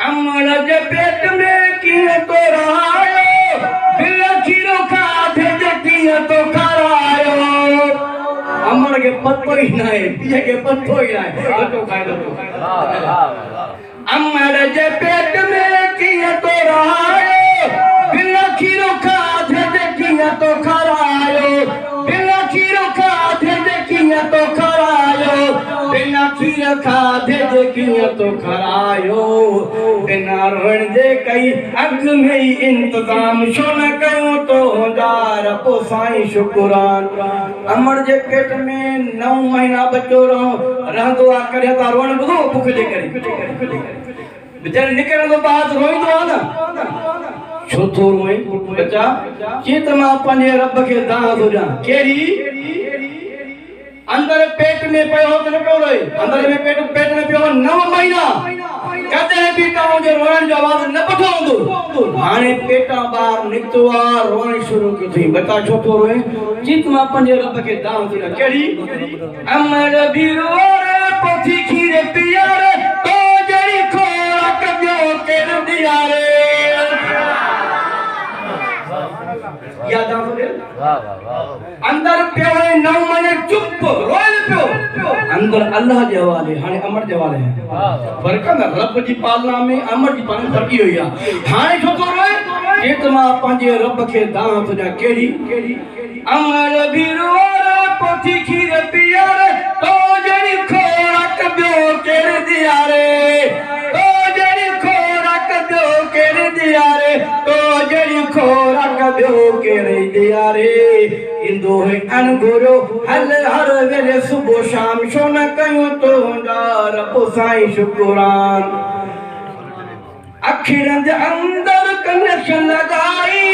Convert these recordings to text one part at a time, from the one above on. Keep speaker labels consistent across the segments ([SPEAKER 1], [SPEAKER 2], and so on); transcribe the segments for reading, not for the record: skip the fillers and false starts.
[SPEAKER 1] امڙ جي پيٽ ۾ ڪيئن تو رهايو، بن کير کاڌي جي ڪيئن تو کارايو. امڙ کي پتو ئي ناهي، پيء کي پتو ئي ناهي، ٻچو کائي ٿو پيو. امڙ جي پيٽ ۾ ڪيئن تو رهايو، بن کير کاڌي جي ڪيئن تو کارايو، بن کير کاڌي جي ڪيئن تو کارايو، بنا کير کاڌي جي ڪيئن تو کارايو، بنا روئڻ جي ڪئي اڳ ۾ ئي انتظام، ڇو نه ڪيون تنهنجا رب سائين شڪران. امڙ جي پيٽ ۾ نو مهينا ٻچو رهندو آ، ڪڏهن تان روئڻ ٻڌو بک جي ڪري جڏهن نڪرندو ٻاهر ته روئيندو آ نه، ڇو ٿو روئين ٻچا؟ چي ته مان پنهنجي رب کي دانهن ٿو ڏيان. ڪهڙي؟ اندر پيٽ ۾ پيو هو ته نه پيو روئي، اندر ۾ پيٽ پيٽ ۾ پيو هو نو مهينا، ڪڏهن به توهان جي روئڻ جو آواز نه ٻڌو هوندو، هاڻي پيٽان ٻاهر نڪتو آ، روئڻ شروع ڪيو اٿئي، ٻچا ڇو ٿو روئين؟ چي ته مان پنهنجي رب کي دانهن ٿو ڏيان، ڪهڙي؟ امڙ به روئاري، پوٿي کير پياري، تو جهڙي خوراڪ ٻيو ڪير ڏياري. اها دانهن ٿو ڏي. اندر پيو ۽ نو مهينا چپ روئي نه پيو. اندر الله جي حوالي هاڻي امڙ جي حوالي آهي. فرق آهي نه رب جي پالنا ۾ امڙ جي پالنا ۾ فرق اهو ئي آهي. هاڻي ڇو ٿو روئي؟ چي ته مان پنهنجي رب کي دانهن ٿو ڏيان ڪهڙي؟ امڙ به روئاري پوٿي کير پياري تو جهڙي خوراڪ ٻيو ڪير ڏياري تو جهڙي خوراڪ ٻيو ڪير ڏياري تو جهڙي خوراڪ ٻيو ڪير ڏياري. ايندو هئي اڻ گهريو هل هر ويلي صبح شام ڇو نه ڪيون تنهنجا رب سائين شڪران. اکڙين جي اندر ڪنيڪشن لڳائي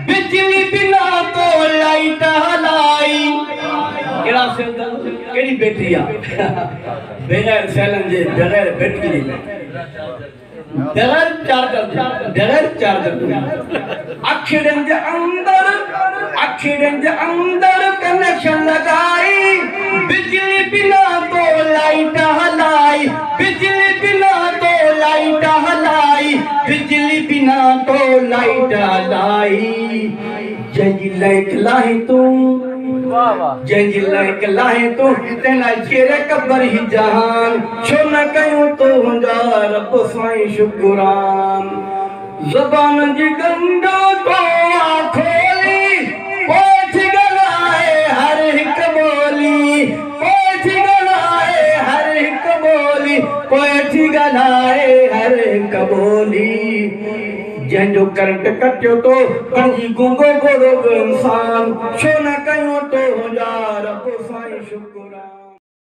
[SPEAKER 1] بجلي بنا تو لائيٽ هلائي. ڪهڙا سيل اٿس ڪهڙي بيٽري آ بغير سيلن جي بغير بيٽري جي. بغير چارجر جي بغير چارجر جي اکڙين جي اندر اکڙين جي اندر ڪنيڪشن لڳائي بجلي بنا تو لائيٽ هلائي بجلي بنا تو لائيٽ هلائي بجلي بنا تو لائيٽ هلائي جنهن جي لائق لاهين تون جنهن جي لائق لاهين تون تنهن لاء چيري قبر هي جهان ڇو نه ڪيون تنهنجا رب سائين شڪران زبان جي ڳنڍ تو آ کولي پوء ٿي ڳالهائي هر هڪ ٻولي پوء ٿي ڳالهائي هر هڪ ٻولي پوء ٿي ڳالهائي هر هڪ ٻولي جنهن جو ڪرنٽ ڪٽيو تو بڻجي گونگو ٻوڙو به انسان ڇو نه ڪيون تنهنجا رب سائين شڪران.